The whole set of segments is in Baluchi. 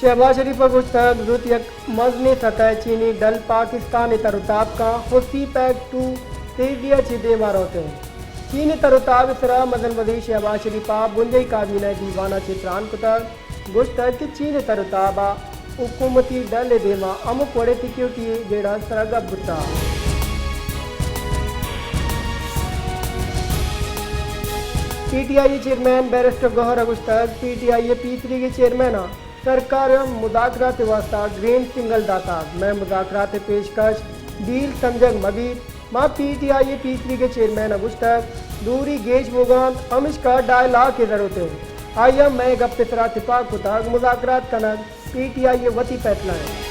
شہباز شریف ءَ گوشتگ، زوت یک مزنیں سطح ءَ چینی ڈل پاکستان ءِ تر ءُ تاب کاں ءُ سی پیک ٹو تیزی ءَ چہ دیما روت انت۔ چین ءِ تر ءُ تاب ءِ سرا مزن وزیر شہباز شریف ءَ بنجاہی کابینہ ءِ دیوان ءَ چہ تران کتگ، گوشتگ کہ چین ءِ تر ءُ تاب ءَ حکومتی ڈل ءِ دیما ہمک وڑ ءِ سیکورٹی ءِ جیڑہ ءِ سرا گپ بوتگ۔ پی ٹی آئی ءِ چیئرمین بیرسٹر گوہر ءَ گوشتگ، پی ٹی آئی ءِ پیسریگیں چیئرمین ءَ سرکار ءَ مذاکرات ءِ واستہ گرین سگنل داتگ۔ مئے مذاکرات ءِ پیشکش ڈیل سمجھگ مہ بیت۔ ما پی ٹی آئی ءِ پیسریگیں چیئرمین ءَ گوشتگ، دوری گیش بوگ ءَ انت، ہمشکا ڈائیلاگ ءِ ضرورت انت۔ آئی ءَ مئے گپ ءِ سرا تپاک کتگ، مذاکرات کنگ پی ٹی آئی ءِ وتی فیصلہ انت۔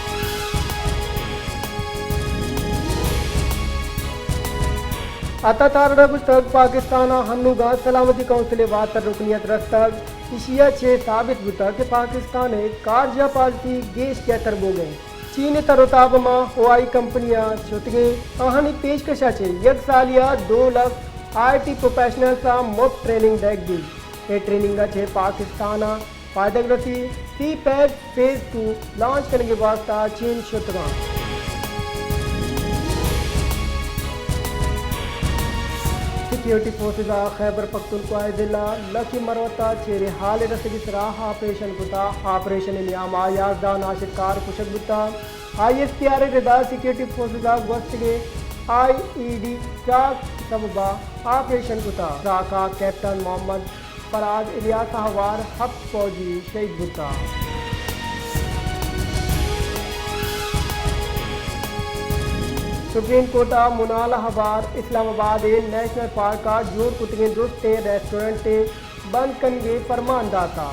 عطا تارڑ ءَ گوشتگ، پاکستان ءَ ہنوگا سلامتی کونسل ءِ واتر رکنیت رستگ، ایشی ءَ چہ ثابت بوتگ کہ پاکستان ءِ کارجاہ پالیسی گیش گہتر بوگ ءَ انت۔ چین ءِ تر ءُ تاب ءَ ماں ہوائی کمپنیاں شتگیں، آہانی پیشکش ءَ چہ یک سالی ءَ دو لکھ آئی ٹی پروفیشنلز ءَ مفت ٹریننگ دئیگ بیت۔ اے ٹریننگ ءَ چہ پاکستان ءَ فائدگ رسی۔ CPEC phase two launch کنگ ءِ واستہ چین شتگاں۔ سیکیورٹی فورسز ءَ خیبر پختونخوا ءِ ضلع لکی مروت ءَ چیریں ہال ءِ رسگ ءِ سرا آپریشن کتا۔ آپریشن ءِ نیام ءَ یازدہ ناشرکار کشگ بوتا۔ آئی ایس پی آر ءِ ردا سیکیورٹی فورسز ءَ گوستگیں آئی ای ڈی ٹراک سبب ءَ آپریشن کتا۔ ٹراک ءِ کیپٹن محمد فراز الیاس ءَ ہوار ہپت فوجی شہید بوتاں۔ سپریم کورٹ ءَ منال ءَ ہوار اسلام آباد ءِ نیشنل پارک ءَ جوڑ کتگیں درستیں ریسٹورنٹ ءِ بند کنگ ءِ فرمان داتا۔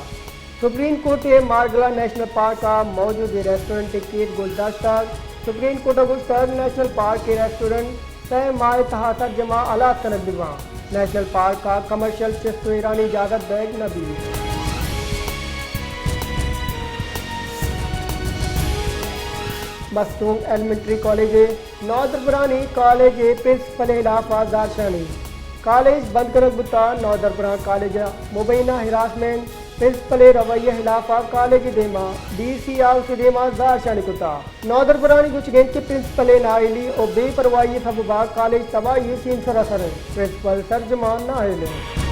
سپریم کورٹ ءَ مارگلہ نیشنل پارک ءَ موجودیں ریسٹورنٹ ءِ کیت گوش داشتگ۔ سپریم کورٹ ءَ گوشتگ، نیشنل پارک ءِ ریسٹورنٹ سئے ماہ ءِ تہا سرجم ءَ ہلاس کنگ بہ باں۔ نیشنل پارک ءَ کمرشل چست ءُ ایرانی اجازت دئیگ نہ بیت۔ مستونگ ایلیمنٹری کالج ءِ نودربرانی کالج ءِ پرنسپل ءِ ہلاف ءَ زہرشانی۔ کالج بند کنگ بوتا۔ نودربران کالج ءِ مبینہ ہراسمنٹ پرنسپل ءِ رویہ ءِ ہلاف ءَ کالج ءِ دیما ڈی سی ہاؤس ءِ دیما زہرشانی کتا۔ نودربرانی گوشگ انت کہ پرنسپل ءِ نااہلی ءُ بے پرواہی ءِ سبب ءَ کالج تباہی ءِ سیمسر ءَ سر انت۔ پرنسپل سرجم ءَ نااہل انت۔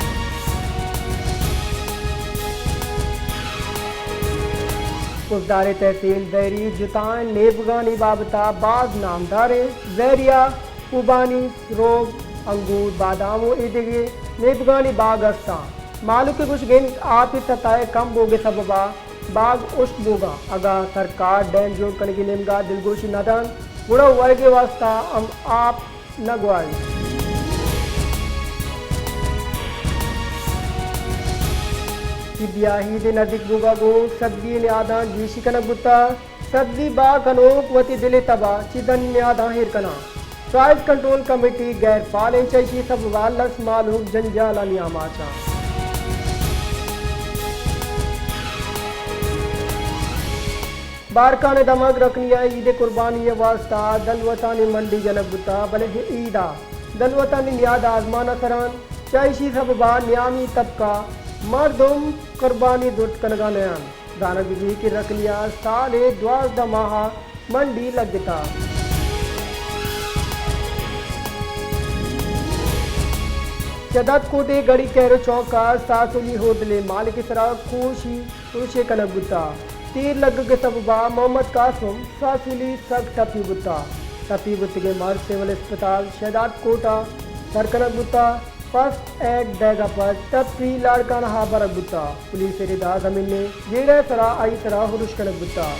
خضدار ءِ تحصیل زہری جتائیں نیبگانی بابت ءَ باز نامداریں۔ زہری ءَ خوبانی، روب، انگور، بادام ءُ ایدگہ نیبگانی باگ است انت۔ مہلوک ءِ گوشگ انت، آپ ءِ سطح ءِ کم بوگ ءِ سبب ءَ باگ ہشک بوگ ءَ انت۔ اگاں سرکار ڈیم جوڑ کنگ ءِ نیمگ ءَ دلگوشی نہ دنت، گڑا ورگ ءِ واستہ ہم آپ نہ گواریت۔ سبی ءِ عید ءِ نزیک بوگ ءَ گوں سبی ءِ نیاداں گیشی کنگ بوتگ۔ سبزی باگ کنوک وتی دل ءِ تب ءَ چیزانی نیاداں ایر کناں۔ پرائز کنٹرول کمیٹی غیر فعال انت، چہ ایشی سبب ءَ لس مہلوک جنجال ءِ نیام ءَ اچاں۔ بارکھان ءِ دمگ رکنی ءَ عید قربانی ءِ واستہ دلوتانی منڈی جنگ بوتگ، بلے اے عید ءَ دلوتانی نیاد آزمان ءَ سر انت، چہ ایشی سبب ءَ نیامی طبقہ مردم قربانی زرت کنگ ءَ نہ انت۔ زانگ بہ بیت کہ رکنی ءَ سال ءِ دوازدہ ماہ ءَ منڈی لگتگ۔ شہداد کوٹ ءِ گڑی کیرو چوک ءَ ساسولی ہوٹل ءِ مالک ءِ سرا کوشی پروشے کنگ بوتگ۔ تیر لگگ ءِ سبب ءَ محمد قاسم ساسولی سک ٹپی بوتگ۔ ٹپی بوتگیں مرد سول اسپتال شہداد کوٹ ءَ سر کنگ بوتگ۔ فرسٹ ایڈ دئیگ ءَ پد ٹپی لاڑکانہ ءَ برگ بوتگ۔ پولیس ءِ ردا زمین ءِ جیڑہ ءِ سرا آئی ءِ سرا ارش کنگ بوتگ۔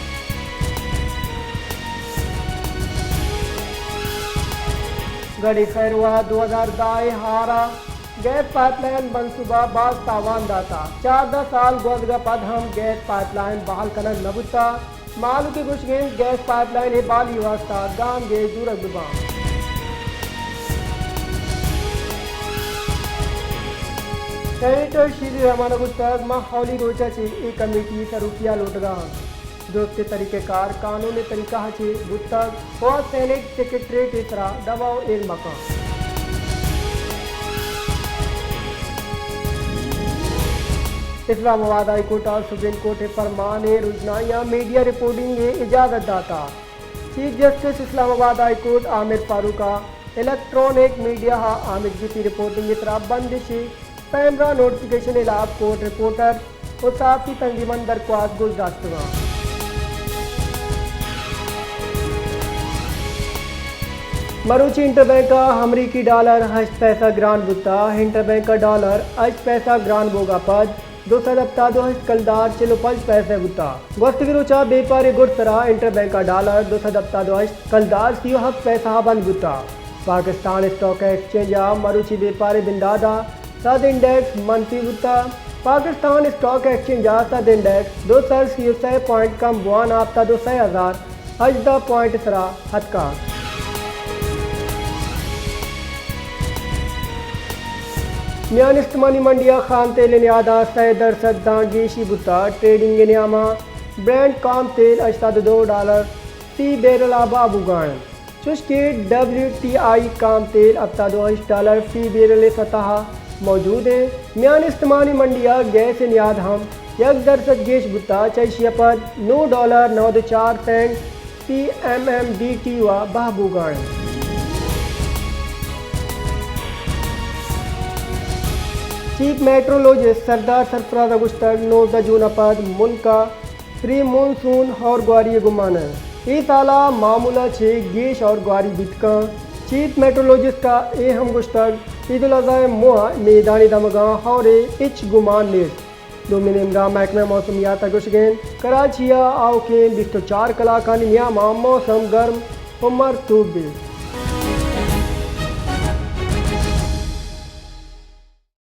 گڑی خیروا دو ہزار دہ ءِ ہار ءَ گیس پائپ لائن منصوبہ باز تاوان داتگ۔ چاردہ سال گوزگ ءَ پد ہم گیس پائپ لائن بحال کنگ نہ بوتگ۔ مہلوک ءِ گوشگ انت، گیس پائپ لائن ءِ بحالی ءِ واستہ گامگیج زورگ بہ باں۔ سینیٹر شیری رحمان ءَ گوشتگ، ما اولی روچ ءَ چہ اے کمیٹی ءِ سروکی ءَ لوٹگ ءَ آں۔ درستیں طریقہ کار قانونی طریقہ ءَ چہ بوتگ ءُ آ سینیٹ سیکرٹریٹ ءِ سرا دباؤ ایر مہ کنت۔ اسلام آباد ہائی کورٹ ء سپریم کورٹ ء فرمان ء رژنائیاں میڈیا رپورٹنگ ء اجازت داتا۔ چیف جسٹس اسلام آباد ہائی کورٹ عامر فاروق ء الیکٹرانک میڈیا ء آمدگسی رپورٹنگ ء ترا بندش ء پیمرا نوٹیفکیشن ء ہلاپ کورٹ رپورٹر و صحافی تنظیماں درخواست گوش داشتگاں۔ مروچی انٹر بینک ء امریکی ڈالر ہشت پیسہ گران بوتا۔ انٹر بینک ء ڈالر ہشت پیسہ گران بوگا پد دو سد ہپتاد و ہشت کلدار چل و پنچ پیسہ بوتا۔ گوستگی روچا بیپاری گڈ سرا انٹر بینک ء ڈالر دو سد ہپتاد و ہشت کلدار سی و ہفت پیسہ بند بوتا۔ پاکستان اسٹاک ایکسچینج ء مروچی بیپاری بندادا سد انڈیکس منفی بوتا۔ پاکستان اسٹاک ایکسچینج ء سد انڈیکس دو سد سی و سئے پوائنٹ کم بوان ہپتاد و سئے ہزار ہژدہ پوائنٹ سرا اتکا۔ میان استمانی منڈی ء خام تیل نیادا سئے درسد داں گیشی بوتا۔ ٹریڈنگ نیاما برینٹ خام تیل ہشتاد و دو ڈالر فی بیرل آ بہا بوگا انت۔ چوشکہ ڈبلیو ٹی آئی خام تیل ہپتاد و ہشت ڈالر فی بیرل سطح موجود انت۔ میان استمانی منڈی ء گیس نیاد ہم یک درسد گیش بوتا، چہ ایشی ء پد نو ڈالر نود و چار سینٹ فی ایم ایم بی ٹی ء بہا بوگا انت۔ چیف میٹرولوجسٹ سردار سرفراز ء گوشتگ، نوزدہ جون ء پد ملک ء پری مون سون ہور گواری ء گمان انت۔ اے سال ء معمول ء چہ گیش ہور گواری بیت کنت۔ چیف میٹرولوجسٹ ء اے ہم گوشتگ، عید الاضحی ء موہ ء میدانی دمگاں ہور ء ہچ گمان نیست۔ دومی نیمگا محکمہ موسمیات ء گوشگ انت، کراچی ء آؤکیں بیست و چار کلاکانی نیام ء موسم گرم و مرطوب بیت۔